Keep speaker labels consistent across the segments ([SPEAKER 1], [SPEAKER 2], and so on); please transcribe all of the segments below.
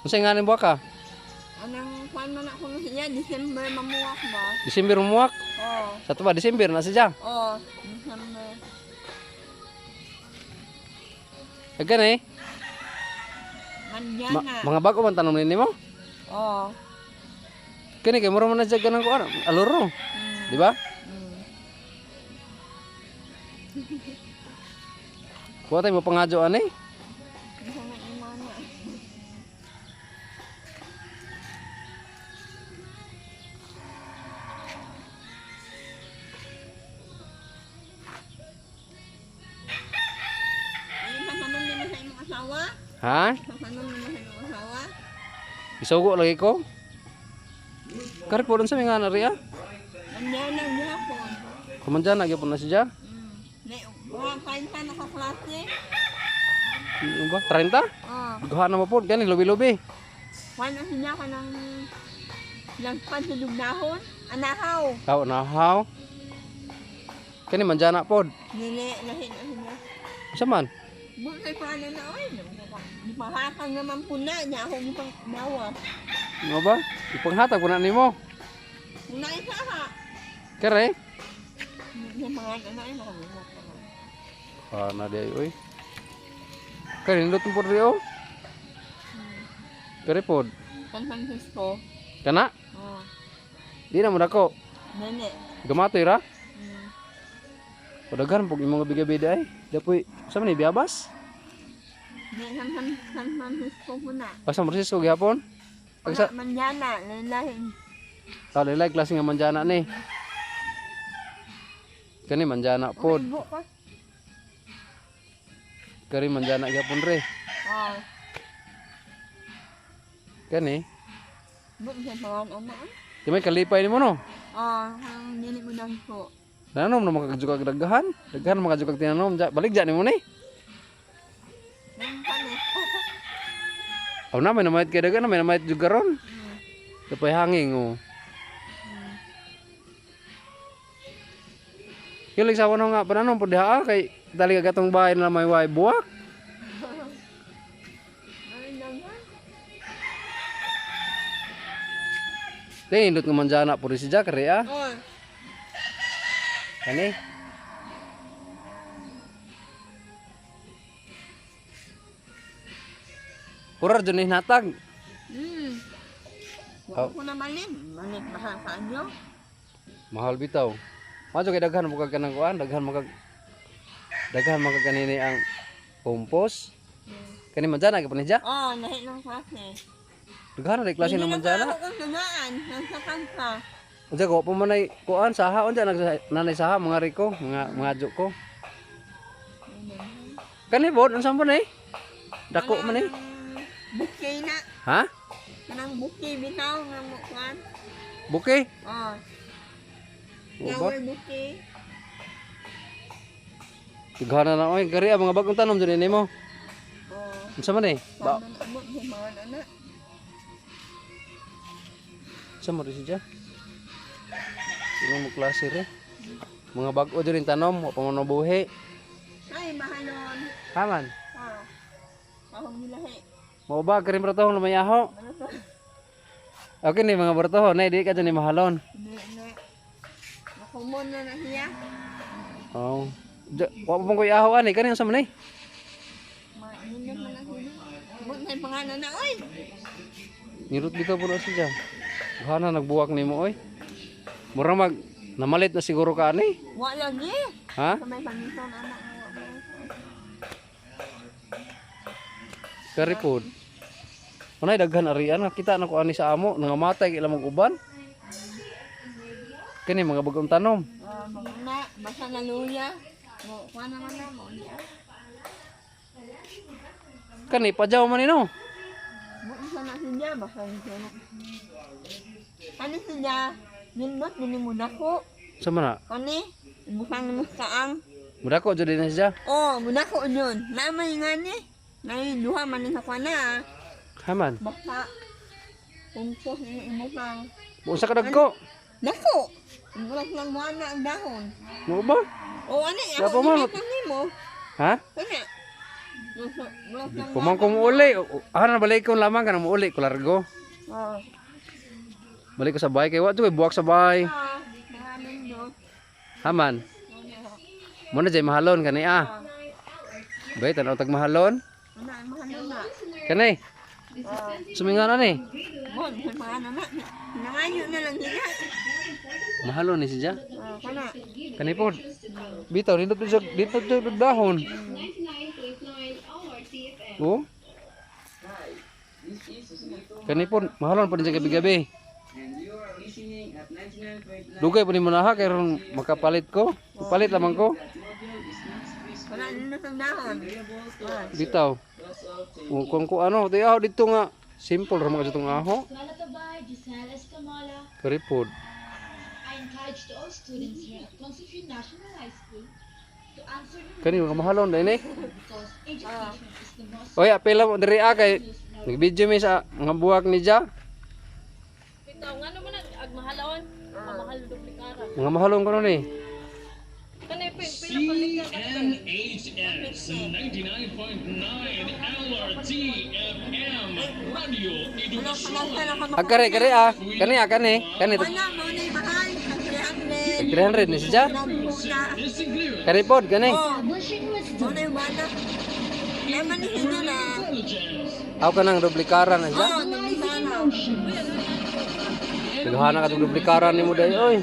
[SPEAKER 1] Unsa nga ning buwak ka?
[SPEAKER 2] Anang kuan man ako na siya, December mamuwak ba?
[SPEAKER 1] December muwak.
[SPEAKER 2] Oh,
[SPEAKER 1] Sa to ba December na siya.
[SPEAKER 2] oh, December.
[SPEAKER 1] Agkan eh.
[SPEAKER 2] Manjana.
[SPEAKER 1] Mga bago man tanom nini mo.
[SPEAKER 2] Oh.
[SPEAKER 1] Kani kay mura man na siya ganang kuan, aluro. Di ba?
[SPEAKER 2] Mm.
[SPEAKER 1] Kuha tayo mo pangadyo ani.
[SPEAKER 2] Isa na imana. Ay, pasanon nimo sa imong asawa?
[SPEAKER 1] Ha?
[SPEAKER 2] Pasanon nimo sa imong asawa?
[SPEAKER 1] Isugo lagi ko. Kari po sa mga nari ah.
[SPEAKER 2] Manjana gyapon.
[SPEAKER 1] Kumandyan na gyapon na siya.
[SPEAKER 2] Nay, mga kain na nakaklase.
[SPEAKER 1] Ano ba? 30?
[SPEAKER 2] Oh,
[SPEAKER 1] Guha na mo po. Gani, lubi-lubi.
[SPEAKER 2] kuan na siya ka ng lagpan sa lugnahon. Anahaw.
[SPEAKER 1] Tao na haw. Kani manjana pod.
[SPEAKER 2] Nili, lahi na siya.
[SPEAKER 1] Unsa man?
[SPEAKER 2] Buti pa na na, oy. Ipahakang naman po na, niya ako pang bawa.
[SPEAKER 1] Ano ba? Ipanghatag ko na nimo.
[SPEAKER 2] Kung naisa ha.
[SPEAKER 1] Kare.
[SPEAKER 2] Yung mga anak ay makabuhat pa na.
[SPEAKER 1] Ah, na di ay oy. Kare nindot po ri oh. Kare pod.
[SPEAKER 2] San Francisco.
[SPEAKER 1] Kana?
[SPEAKER 2] Oh,
[SPEAKER 1] Di na mo dako.
[SPEAKER 2] nene.
[SPEAKER 1] Gamatoy ra.
[SPEAKER 2] Mm.
[SPEAKER 1] Padagan pug imong biga-bida ay. Dapoy, sa man ni biyabas?
[SPEAKER 2] Di, San Francisco po na.
[SPEAKER 1] Pa San Francisco gihapon. Pag sa
[SPEAKER 2] Sa Manjana, lalahin.
[SPEAKER 1] tao like klase nga manjana ni. Kani manjana pod.
[SPEAKER 2] Ibo pa.
[SPEAKER 1] Kari manjana gihapon re.
[SPEAKER 2] Oh,
[SPEAKER 1] Kani.
[SPEAKER 2] buti sa pangan anak.
[SPEAKER 1] Di may kalipay nimo no.
[SPEAKER 2] Oh, ang dili mo nang po.
[SPEAKER 1] Tinanom na makakajukag daghan. Daghan makajukag tinanom. Ja, balik ja nimo ni.
[SPEAKER 2] Nang palit.
[SPEAKER 1] Aw na may namayat kay daghan, may namayat jud karon. Kapay hangin oh. Yung sa wano nga pananom pud diha ah, kay dali ka gatong bahay na may way buwak.
[SPEAKER 2] Ay, daghan.
[SPEAKER 1] Di indot nga manjana pud si Jack re ah.
[SPEAKER 2] Oh,
[SPEAKER 1] Kani. Pura jud ni natag.
[SPEAKER 2] Wa ko na malin. Malit mahal ka anyo.
[SPEAKER 1] Mahal bitaw. Majo kay daghan mo kag kanang kuan, daghan mo kag kanini ang compost. Kani manjana gyud ni siya.
[SPEAKER 2] Oh, lahi ng klase.
[SPEAKER 1] Daghan na klase ng manjana.
[SPEAKER 2] Hindi na pa ako kung nasa kanta.
[SPEAKER 1] Unsa ko pa man ay kuan saha unsa nanay saha mga riko, mga mga adyo ko. Kani bod unsa man eh? Dako man eh.
[SPEAKER 2] Bouquet na.
[SPEAKER 1] Ha?
[SPEAKER 2] Kanang bouquet bitaw nga mo kuan.
[SPEAKER 1] Buke.
[SPEAKER 2] Oh,
[SPEAKER 1] O ba?
[SPEAKER 2] flower bouquet.
[SPEAKER 1] Daghan na na oy kari ang mga bagong tanom dyan nimo.
[SPEAKER 2] Oh,
[SPEAKER 1] Unsa man eh? Ba
[SPEAKER 2] ba abot sa mga anak.
[SPEAKER 1] unsa man rin siya? Sino mo klase re? Mga bag-o dyan yung tanom, wa pa man mabuhi.
[SPEAKER 2] Ay, mahalon.
[SPEAKER 1] Haman.
[SPEAKER 2] Ah. Kahong nilahi.
[SPEAKER 1] Mao ba kari bratohon na may aho?
[SPEAKER 2] Ano to?
[SPEAKER 1] Okay ni mga bratohon, nay di ka dyan ni mahalon.
[SPEAKER 2] Hindi na. Nakumon na na siya.
[SPEAKER 1] Oh. Wa pa man ko'y aho ani kani unsa man eh?
[SPEAKER 2] Mainit man na siya. Abot sa mga anak oy.
[SPEAKER 1] Nirot bitaw po na siya. Gana nagbuwak nimo oy. Mura mag namalit na siguro ka ani.
[SPEAKER 2] Wa lagi.
[SPEAKER 1] Ha?
[SPEAKER 2] Sa may pangison anak mo.
[SPEAKER 1] Kari pod. Unay daghan arian nakita na ko ani sa amo nangamatay kay ilang uban. Kani mga bagong tanom.
[SPEAKER 2] Ah, mga na, basta naluya. Mo, kuha naman na mo niya.
[SPEAKER 1] Kani pajaw man nino.
[SPEAKER 2] Mo isa na siya, basta siya na. Ano siya? Nindot, dili mo dako.
[SPEAKER 1] Sa man na?
[SPEAKER 2] Kani, bukang mo kaang.
[SPEAKER 1] Mudako jud na siya.
[SPEAKER 2] Oh, mudako yun. Namay nga ni. Nay, duha man ni sa kuha na. Ah.
[SPEAKER 1] Haman.
[SPEAKER 2] Basta, kung ni ibukang.
[SPEAKER 1] Unsa ka dagko?
[SPEAKER 2] Dako! Murag lang wala ang dahon.
[SPEAKER 1] Mo ba?
[SPEAKER 2] O, ano,
[SPEAKER 1] Wala
[SPEAKER 2] ako
[SPEAKER 1] pa man.
[SPEAKER 2] ni mo.
[SPEAKER 1] Ha?
[SPEAKER 2] Kana.
[SPEAKER 1] Pumang ko muuli. Ah, na balik ko lamang kanang muuli ko largo.
[SPEAKER 2] Oh.
[SPEAKER 1] Balik ko sa bahay kay wa jud buwak sa bahay.
[SPEAKER 2] Ah, maraming no.
[SPEAKER 1] Haman. Mo na jay mahalon kani ah. Bay tan-aw tag mahalon.
[SPEAKER 2] Ano, mahal na.
[SPEAKER 1] Kani. Sumingan ani.
[SPEAKER 2] Mo, mahal na. Nangayo na lang sila.
[SPEAKER 1] Mahalon ni siya.
[SPEAKER 2] Oh, kana.
[SPEAKER 1] Kani pod. Bitaw nindot jud dito jud dahon. Oh. Kani pod mahalon pod siya gabi-gabi. Dugay po ni mo na kay ron makapalit ko. Palit lamang ko.
[SPEAKER 2] Wala nindot ang dahon. Ah,
[SPEAKER 1] Bitaw. Kung ko ano, di aho dito nga. Simple ra man itong aho.
[SPEAKER 3] Eskwela Tabay, Giselle Escamola.
[SPEAKER 1] Karipod.
[SPEAKER 3] I encourage all students here at Concepcion National High School to answer the
[SPEAKER 1] Kani mga mahalon dai ni.
[SPEAKER 3] because education is the most
[SPEAKER 1] Oy, apela mo diri ah kay nag-video mi sa mga buwak ni Ja.
[SPEAKER 4] Bitaw nga naman ag mahalon. Mamahal duplikara.
[SPEAKER 1] Mga mahalon ko ni.
[SPEAKER 4] Kanay pa pila palit ka.
[SPEAKER 5] CNHS 99.9 LRT-FM Radio
[SPEAKER 2] Wala
[SPEAKER 5] Edukasyon.
[SPEAKER 2] ka na
[SPEAKER 1] Ag kare kare ah. Kani ah kani. Kani
[SPEAKER 2] Wala, mo na yung mahal. Ang
[SPEAKER 1] 300
[SPEAKER 2] 300.
[SPEAKER 1] ni siya.
[SPEAKER 2] Nagmuna.
[SPEAKER 5] This includes
[SPEAKER 1] Kani pod kani.
[SPEAKER 2] Oh,
[SPEAKER 3] establishing wisdom.
[SPEAKER 2] mo na yung bata. Naman ni sila na.
[SPEAKER 5] intelligence,
[SPEAKER 1] Aw ka nang duplikara na siya.
[SPEAKER 2] Oh, nagmuna.
[SPEAKER 3] Emotions.
[SPEAKER 1] Naghahanap ka tong duplikara nimo dai oy.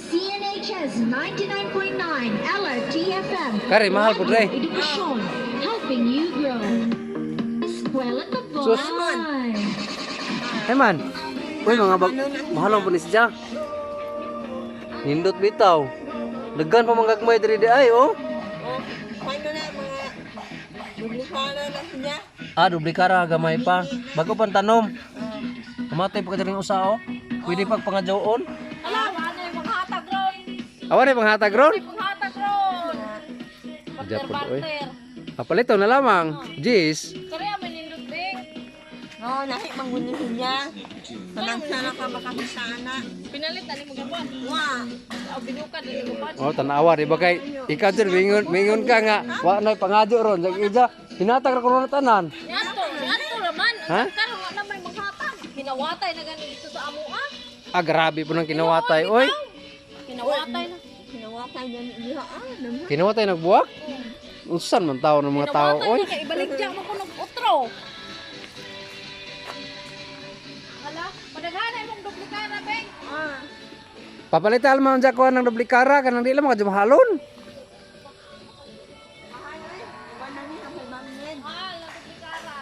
[SPEAKER 3] CNHS 99.9 LRTFM.
[SPEAKER 1] Kare mahal pod dai.
[SPEAKER 3] Edukasyon, helping you grow. Eskwela
[SPEAKER 1] Sus.
[SPEAKER 3] Tabay.
[SPEAKER 1] Hey man. Uy mga bag mahalon po ni siya. Nindot bitaw. Daghan pa mga gagmay diri di ay oh.
[SPEAKER 2] Oh, paano na mga duplikara na siya.
[SPEAKER 1] Ah, duplikara gamay pa. Bago pang tanom. Kamatay pa ka diri usa oh. Pwede pag pangadyoon.
[SPEAKER 4] Ala, wala yung panghatag ron.
[SPEAKER 1] Awa ni panghatag ron.
[SPEAKER 4] Panghatag ron.
[SPEAKER 1] Diyan
[SPEAKER 4] Barter
[SPEAKER 1] po, oy.
[SPEAKER 4] barter.
[SPEAKER 1] Kapalito na lamang. Jeez.
[SPEAKER 4] Kaya man nindot bing.
[SPEAKER 2] Oh, lahi mangulo siya. Panagsa na ka makakita na.
[SPEAKER 4] Pinalit ani mo gapan.
[SPEAKER 2] Wa.
[SPEAKER 4] Aw binuka dili mo pa.
[SPEAKER 1] Oh, tanawa di ba kay ikaw jud mingon mingon ka nga wa nay pangadyo ron. Jag ija hinatag ra ko ron tanan.
[SPEAKER 4] Niadto, niadto raman.
[SPEAKER 1] Ha?
[SPEAKER 4] Ang karon wala may manghatag. Kinawatay na gani dito sa amo ah.
[SPEAKER 1] Ah, grabe po nang kinawatay oy.
[SPEAKER 4] Kinawatay na.
[SPEAKER 2] Kinawatay niya niya. Ah, naman.
[SPEAKER 1] Kinawatay nagbuwak. Unsan man tao ng mga tao
[SPEAKER 4] Kinawatay
[SPEAKER 1] oy.
[SPEAKER 4] na kay ibalik diya mo ko nag-utro. Hala, padaghanay mong duplikara, Beng.
[SPEAKER 2] Ah,
[SPEAKER 1] Papalitan man ja ko ng duplikara kanang di lang mga mahalon.
[SPEAKER 2] mahal eh. Wala niya kay Ma'am.
[SPEAKER 4] Mahal na duplikara.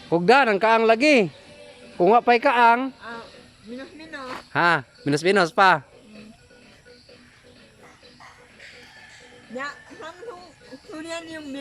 [SPEAKER 1] Hugda nang kaang lagi. Kung wa pa'y kaang,
[SPEAKER 2] Ah, minus-minus.
[SPEAKER 1] ha, minus-minus pa.
[SPEAKER 2] Ya, sama tong istorya niyong